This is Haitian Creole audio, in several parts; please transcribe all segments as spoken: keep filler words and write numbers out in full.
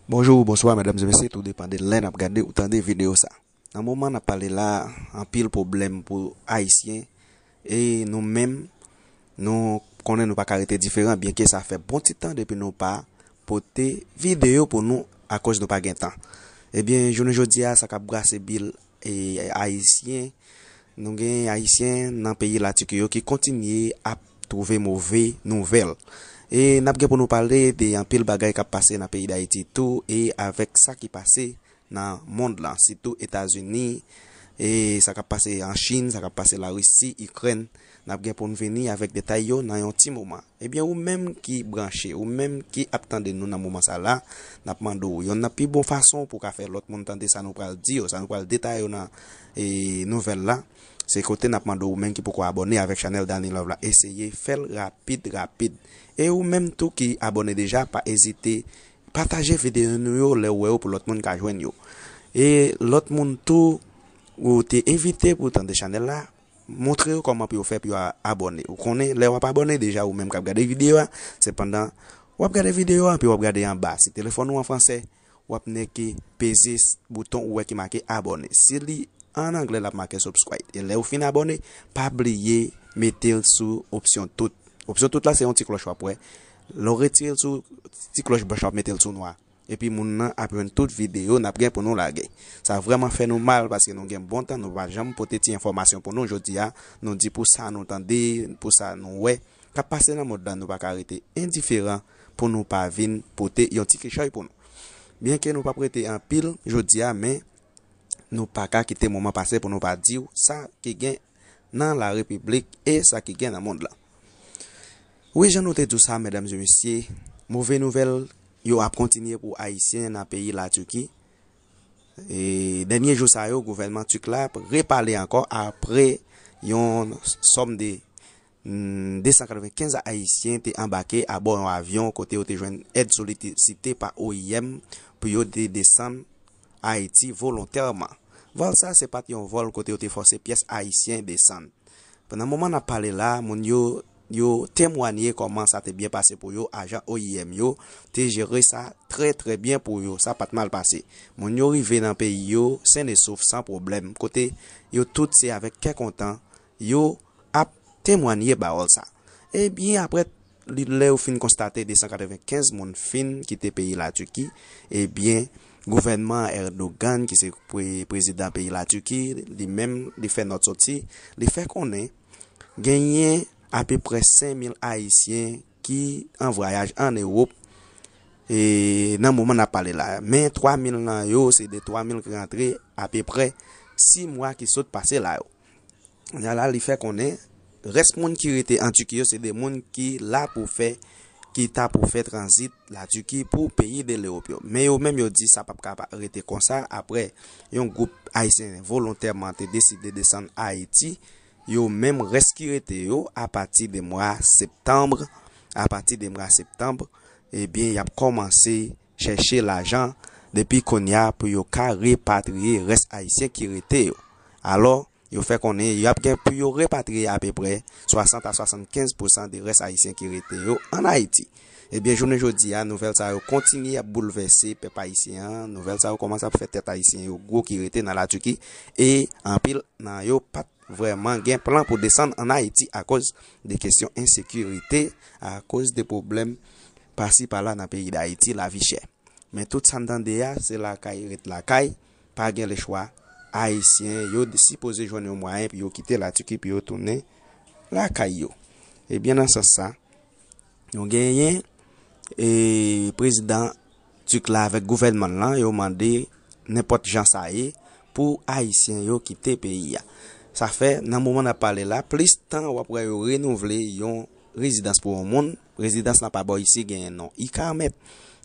Bonjou, bonswa, medam e mesye, tou depann de lè n ap gade ou tande videyo sa. Nan moman n ap pale la, anpil pwoblèm pou Ayisyen, e nou menm, nou konnen nou pa ka rete diferan, byenke sa fè bon ti tan depi nou pa pote videyo pou nou akoz nou pa gen tan. Ebyen, jounen jodi a, sa k ap brase bil e, Ayisyen, nou gen Ayisyen nan peyi Latiki yo ki kontinye ap twouve move nouvèl. E n ap gen pou nou pale de anpil bagay k ap pase nan peyi Dayiti tou, e avèk sa ki pase nan mond lan, sitou Etazini, e sa k ap pase an Chin, sa k ap pase Larisi, Ikrèn. N ap gen pou n vini avèk detay yo nan yon ti moman. Ebyen, ou menm ki branche, ou menm ki ap tande nou nan moman sa la, n ap mande w, yonn nan pi bon fason pou w ka fè lòt moun tande sa nou pral di yo, sa nou pral detaye yo nan, e, nouvèl la, se kote n ap mande w, ou menm ki poko abòne avèk chanèl Danny Love la, eseye fè l rapid, rapid. E ou menm tou ki abòne deja, pa ezite pataje videyo nou yo lè w wè yo pou lòt moun ka jwenn yo. E lòt moun tou ou te envite pou tande chanèl la, montre yo kòman pou yo fè pou yo a-, abòne. Ou konnen, lè w ap abòne deja, ou menm k ap gade videyo a, se pandan w ap gade videyo a, epi w ap gade anba. Si telefòn ou an fransè, w ap nèke peze s-, bouton ou wè ki make abòne. Si li an anglè, l ap make subscribe. E lè w fin abòne, pa bliye mete l sou opsyon tout. Opsyon tout la, se yon ti klòch w ap wè. Lè w retire l sou ti klòch blanch la, w ap mete l sou nwa. Epi moun nan ap jwenn tout videyo n ap gen pou nou lage. Sa vrèman fè nou mal paske nou gen bon tan nou pa janm pote ti enfòmasyon pou nou. Jodi a, nou di pou sa nou tande, pou sa nou wè k ap pase nan mond lan, nou pa ka rete endiferan pou nou pa vin pote yon ti kichòy pou nou. Byenke nou p ap rete anpil jodi a, men nou pa ka kite moman pase pou nou pa di w sa ki gen nan larepiblik e sa ki gen nan mond lan. Wi, jan nou te di w sa, medam e mesye, move nouvèl yo ap kontinye pou Ayisyen nan peyi Latiki. E dènye jou sa yo, gouvènman tik la ap repale ankò apre yon sòm de, mm, de san katrevenkenz Ayisyen te anbake abò yon avyon kote yo te jwenn èd solisite pa O I M pou yo te desann Ayiti volontèman. Vòl sa, se pa t yon vòl kote yo te fòse pyès Ayisyen desann. Pandan moman n ap pale la, moun yo, yo temwanye kòman sa te byen pase pou yo, ajan O I M yo te jere sa trè, trè byen pou yo, sa pa t mal pase. Moun yo rive nan peyi yo, sen e sof, san pwoblèm, kote yo tout se avèk kè kontan, yo ap temwanye pawòl sa. Ebyen, apre li, lè yo fin konstate de san katrevenkenz moun fin kite peyi Latiki, ebyen, gouvènman Erdogan, ki se pre-, prezidan peyi Latiki, li menm, li fè nòt soti, li fè konnen genyen apeprè senk mil Ayisyen ki an vwayaj an Ewòp, e nan moman n ap pale la. Men twa mil nan yo, se de twa mil ki rantre apeprè sis mwa ki sot pase la yo. Kounye a la, li fè konnen rès moun ki rete an Tiki yo se de moun ki la pou fè, ki ta pou fè tranzit Latiki pou peyi de Lewòp yo. Men yo menm yo di sa p ap ka pa rete konsa apre yon gwoup Ayisyen volontèman te deside desann Ayiti. Yo menm rès ki rete yo apati de mwa septanm, apati de mwa septanm, ebyen, y ap kòmanse chèche lajan depi kounye a pou yo ka repatriye rès Ayisyen ki rete yo. Alò, yo fè konnen y ap gen pou yo repatriye apeprè swasant a swasannkenz pousan de rès Ayisyen ki rete yo ann Ayiti. Ebyen, jounen jodi a, nouvèl sa yo kontinye ap boulvèse pèp ayisyen an. Nouvèl sa yo kòmanse ap fè tèt Ayisyen yo gwo ki rete nan Latiki. E anpil nan yo pa t vrèman gen plan pou desann ann Ayiti akoz de kesyon ensekirite, akoz de pwoblèm pasi pala nan peyi Dayiti, lavi chè. Men tout sa n tande a, se lakay ret lakay, pa gen lechwa. Ayisyen yo sipoze jwenn yon mwayen pou yo kite Latiki, pou yo tounen lakay yo. Ebyen, nan sans sa, nou genyen, e, prezidan Tik la avèk gouvènman l lan, yo mande nenpòt jan sa ye pou Ayisyen yo kite peyi a. Sa fè, nan moman n ap pale la, plis tan w ap wè yo renouvle yon rezidans pou yon moun, rezidans lan pa bò isi genyen non Icarmet.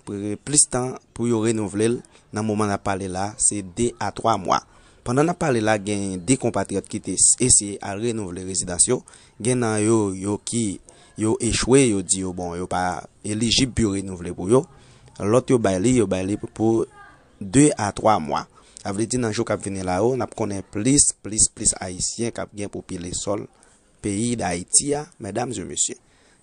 Pre-, plis tan pou yo renouvle l, nan moman n ap pale la, se de a twa mwa. Pandan n ap pale la, gen de konpatriyòt ki te s-, eseye al renouvle rezidans yo. Gen nan yo, yo ki, yo echwe, yo di yo, bon, yo pa elijib pou yo renouvle pou yo. Lòt yo bay li, yo bay li pou, pou de a twa mwa. Sa vle di nan jou k ap vini la yo, n ap konnen plis, plis, plis Ayisyen k ap gen pou pile sòl peyi Dayiti a, medam e mesye.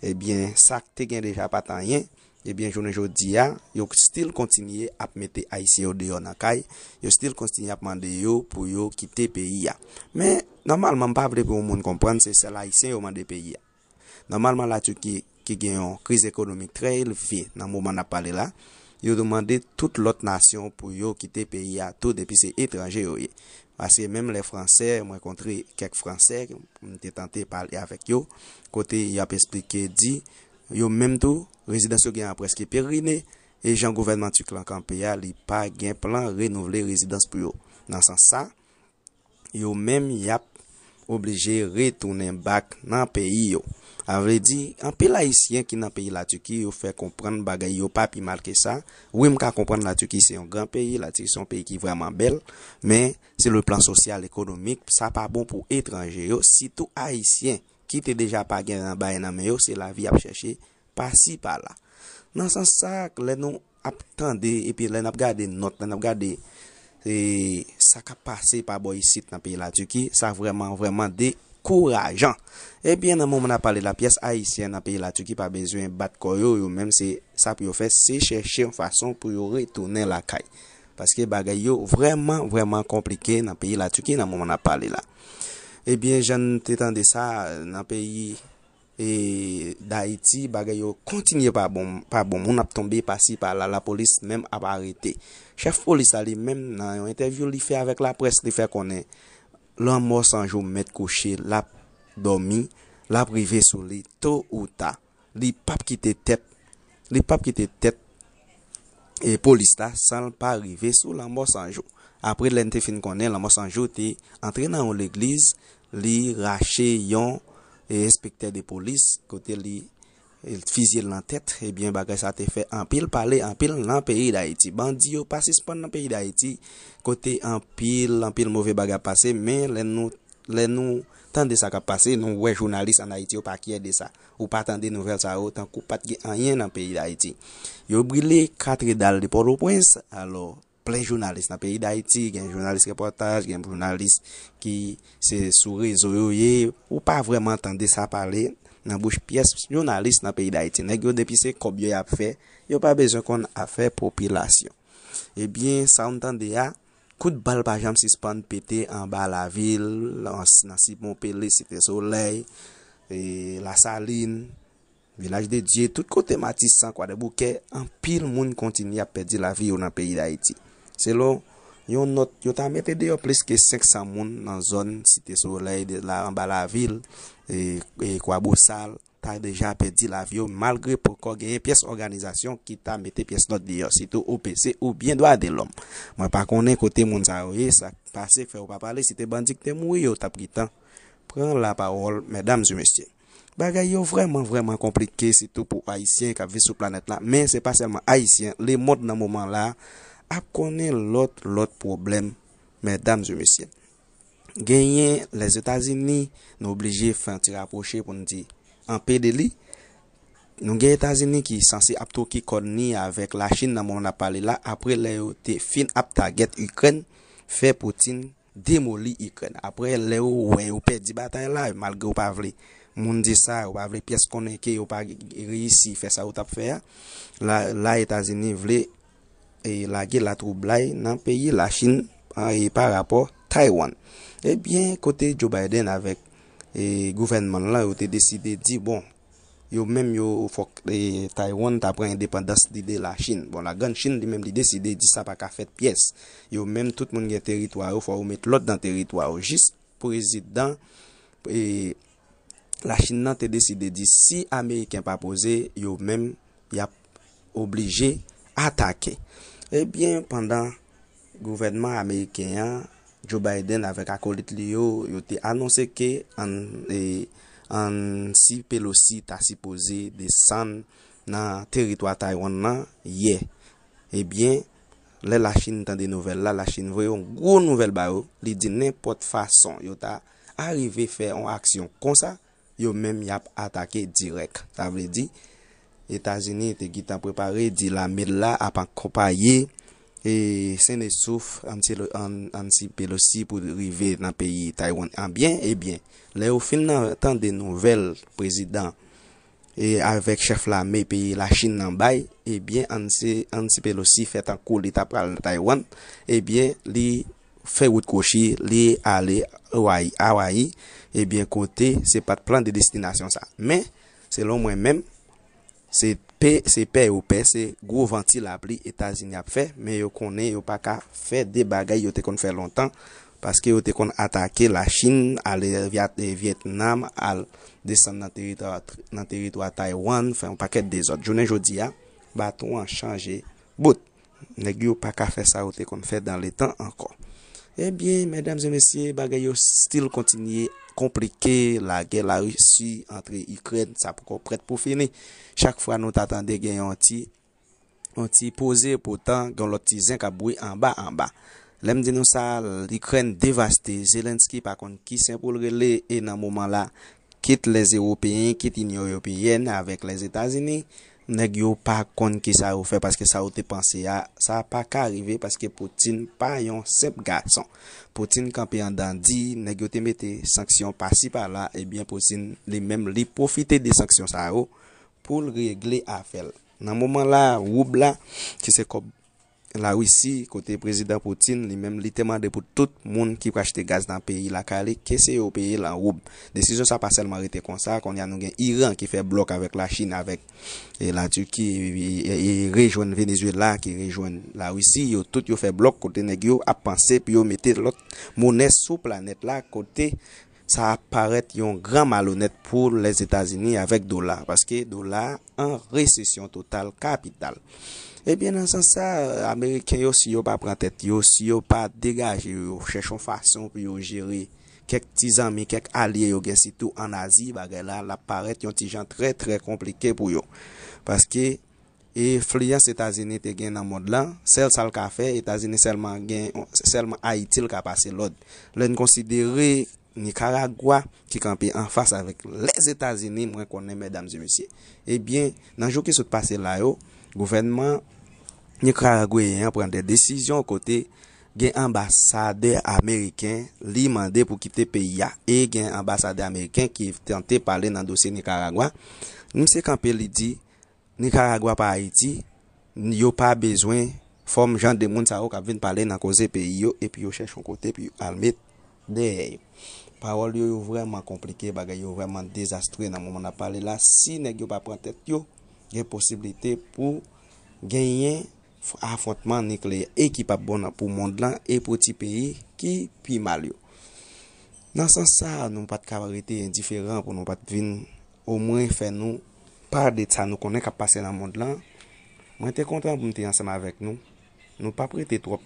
Ebyen, sa k te gen deja pa t anyen. Ebyen, jounen jodi a, yo still kontinye ap mete Ayisyen yo deyò nan kay, yo still kontinye ap mande yo pou yo kite peyi a. Men, nòmalman, m pa vle pou yon moun konprann se sèl Ayisyen yo mande peyi a. Nòmalman, Latiki ki gen yon kriz ekonomik trè elve nan moman n ap pale la, yo mande tout lòt nasyon pou yo kite peyi a tou depi se etranje yo ye. Paske menm lè Fransè, mwen kontre kèk Fransè, m te tante pale avèk yo, kote y ap esplike di, yo menm tou, rezidans yo gen an prèske perine, e jan gouvènman tik lan kanpe a, li pa gen plan renouvle rezidans pou yo. Nan sans sa, yo menm y ap oblije retounen back nan peyi yo. A vle di, anpil Ayisyen ki nan peyi Latiki, yo fè konprann bagay yo pa pi mal ke sa. Wi, m ka konprann Latiki se yon gran peyi, Latiki se yon peyi ki vrèman bèl, men se le plan sosyal, ekonomik, sa pa bon pou etranje yo, sitou Ayisyen ki te deja pa gen nan bay nan men yo, se lavi y ap chèche pasi pala. Nan sans sa, lè nou ap tande, epi lè n ap gade nòt, lè n ap gade e, sa k ap pase pa bò isit nan peyi Latiki, sa vrèman, vrèman dekourajan. Ebyen, nan moman n ap pale la, pyès Ayisyen nan peyi Latiki pa bezwen bat kò yo, yo menm se sa pou yo fè, se chèche yon fason pou yo retounen lakay. Paske bagay yo vrèman, vrèman konplike nan peyi Latiki nan moman n ap pale la. Ebyen, jan n te tande sa nan peyi e, Dayiti, bagay yo kontinye pa bon, pa bon. Moun ap tonbe pasi pala, lapolis menm ap arete. Chèf polis la li menm, nan yon entèvyou li fè avèk laprès, li fè konnen lanmò san jou mèt kouche, l ap dòmi, l ap rive sou li to ou ta. Li p ap kite tèt, li p ap kite tèt e, polis la san l pa rive sou lanmò san jou. Apre lè n te fin konnen lanmò san jou te antre nan yon legliz, li rache yon e, enspektè de polis, kote li e, fizye l nan tèt, ebyen bagay sa te fè anpil pale, anpil nan peyi Dayiti. Bandi yo pa sispann nan peyi Dayiti, kote anpil, anpil move bagay ap pase, men lè nou, lè nou tande sa k ap pase, nou wè jounalis ann Ayiti yo pa kyè de sa. Ou pa tande nouvèl sa yo, tankou pa t gen anyen nan peyi Dayiti. Yo brile katredal de Pòtoprens, alò, plen jounalis nan peyi Dayiti, gen jounalis repòtaj, gen jounalis ki se sou rezo yo ye, ou pa vrèman tande sa pale nan bouch pyès jounalis nan peyi Dayiti. Nèg yo depi se kòb yo y ap fè, yo pa bezwen konn afè popilasyon. Ebyen, sa w tande a, kout bal pa janm sispann pete anba lavil, nan, nan Simon Pele, Site Solèy, e, Lasalin, Vilaj de Dye, tout kote Matisan, Kwadèboukè, anpil moun kontinye ap pèdi lavi yo nan peyi Dayiti. Selon yon nòt, yo ta mete deyò plis ke senk san moun nan zòn Site Solèy, de la, anba lavil, e, e Kwabosal, ta deja pèdi lavi yo, malgre poko genyen pyès òganizasyon ki ta mete pyès nòt deyò, sitou O P C oubyen dwa de lòm. Mwen pa konnen kote moun sa yo ye, sa k pase k fè yo pa pale, si te bandi k te mouri, yo t ap gentan pran lapawòl, medam e mesye. Bagay yo vrèman, vrèman konplike, sitou pou Ayisyen k ap viv sou planèt la. Men se pa sèlman Ayisyen, lemonn nan moman la ap konnen lòt, lòt pwoblèm, medam e mesye. Genyen Lèzetazini, nou oblije fè yon ti rapwoche pou n di anpe de li. Nou gen Etazini ki sanse ap twoke kòn li avèk Lachin nan moman n ap pale la, apre lè yo te fin ap tagèt Ikrèn, fè Poutin demoli Ikrèn. Apre, lè yo wè yo pèdi batay la, malgre yo pa vle moun di sa, yo pa vle pyès konnen ke yo pa reyisi fè sa yo t ap fè a, la, la Etazini vle e lage latwoublay nan peyi Lachin, an, e pa rapò Taiwan. Ebyen, kote Joe Biden avèk e gouvènman l lan, yo te deside di, bon, yo menm yo fòk e, Taiwan ta pran endepandans li de Lachin. Bon, Lagrann Chin li menm li deside di sa pa ka fèt pyès. Yo menm, tout moun gen teritwa yo, fò yo met lòd nan teritwa yo. Jis prezidan e, Lachin nan te deside di si Ameriken pa poze, yo menm y ap oblije atake. Ebyen, pandan gouvènman ameriken an, Joe Biden avèk akolit li yo, yo te anonse ke an, e, Nancy Pelosi ta sipoze desann nan teritwa Taiwan nan yè. Ebyen, lè Lachin tande nouvèl la, Lachin voye yon gwo nouvèl ba yo, li di nenpòt fason yo ta arive fè yon aksyon konsa, yo menm y ap atake dirèk. Sa vle di, Etazini te gentan prepare, di lame l la ap akonpaye e Senesouf, Nancy Pelosi pou rive nan peyi Taiwan an byen, ebyen, lè yo fin nan tande nouvèl prezidan e avèk chèf lame peyi Lachin nan bay, ebyen, Nancy, Nancy Pelosi fè tankou li ta pral nan Taiwan, ebyen, li fè wout kwochi, li ale Hawaii, Hawaii, ebyen, kote se pa t plan de destinasyon sa. Men, selon mwen menm, se pè, se pè yo pè, se gwo vanti lapli Etazini ap fè, men yo konnen yo pa ka fè de bagay yo te konn fè lontan, paske yo te konn atake Lachin, ale Vyat-, e, Vyetnam, al desann nan teritwa, nan teritwa Taiwan, fè yon pakèt dezòd. Jounen jodi a, baton an chanje bout. Nèg yo pa ka fè sa yo te konn fè dan le tan ankò. Ebyen, medam e mesye, bagay yo still kontinye konplike, lagè Larisi antre Ikrèn, sa poko prèt pou fini. Chak fwa nou ta tande gen yon ti, yon ti poze, poutan gen lòt ti zen k ap bwi anba, anba. Lè m di nou sa, Ikrèn devaste, Zelensky pa konn ki sen pou l rele, e nan moman la, kit Lèzewopeyen, kit Inyon Ewopeyèn avèk Lèzetazini, nèg yo pa konn ki sa yo fè, paske sa yo te panse a, sa pa ka rive, paske Putin pa yon senp gason. Putin kanpe anndan di, nèg yo te mete sanksyon pasi pala, ebyen Putin li menm li pwofite de sanksyon sa yo pou l regle afè l. Nan moman la, woub la, ki se kòb Larisi, kote prezidan Putin li menm li te mande pou tout moun ki pou achte gaz nan peyi lakay li, ke se yo peye l an woub. Desizyon sa pa sèlman rete konsa, kounye a nou gen Iran ki fè blòk avèk Lachin, avèk, e, Latiki, e, e, e rejwenn Venezuela, ki rejwenn Larisi, yo tout yo fè blòk kote nèg yo ap panse pou yo mete lòt monè sou planèt la, kote sa ap parèt yon gran malonèt pou Lèzetazini avèk dola, paske dola an resesyon total kapital. Ebyen, nan sans sa, Ameriken yo, si yo pa pran tèt yo, si yo pa degaje yo, yo chèche yon fason pou yo jere kèk ti zanmi, kèk alye yo gen, sitou ann Azi, bagay la, l ap parèt yon ti jan trè, trè konplike pou yo. Paske enfliyans Etazini te gen nan mond lan, sèl sa l ka fè, Etazini sèlman gen, sèlman Ayiti l ka pase lòd. Lè n konsidere Nikaragwa ki kanpe anfas avèk Lèzetazini, mwen konnen, medam e mesye. Ebyen, nan jou ki sot pase la yo, gouvènman nikaragweyen an pran de desizyon kote gen anbasadè ameriken li mande pou kite peyi a. E gen anbasadè ameriken ki tante pale nan dosye Nikaragwa. Misye kanpe, li di, Nikaragwa pa Ayiti, yo pa bezwen fòm jan de moun sa yo k ap vin pale nan koze peyi yo, epi yo chèche yon kote pou yo al met dèyè yo. Pawòl yo, yo vrèman konplike, bagay yo vrèman dezastre nan moman n ap pale la. Si nèg yo pa pran tèt yo, gen posiblite pou genyen f-, afwontman nikleyè e ki p ap bon nan, pou mond lan e pou ti peyi ki pi mal yo. Nan sans sa, nou pa t ka rete endiferan pou nou pa t vin omwen fè nou pa de sa nou konnen k ap pase nan mond lan. Mwen te kontan pou m te ansanm avèk nou. Nou p ap rete twòp.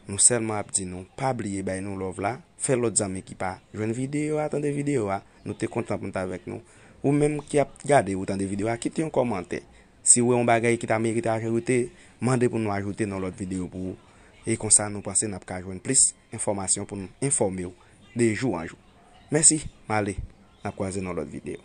Nou sèlman ap di nou, pa bliye bay nou love la, fè lòt zanmi ki pa jwenn videyo a tande videyo a. Nou te kontan pou n t avèk nou. Ou menm ki ap gade ou tande videyo a, kite yon kòmantè. Si w wè yon bagay ki ta merite ajoute, mande pou nou ajoute nan lòt videyo pou ou. E konsa nou panse n ap ka jwenn plis enfòmasyon pou n enfòme w de jou an jou. Mèsi, m ale, n ap kwaze nan lòt videyo.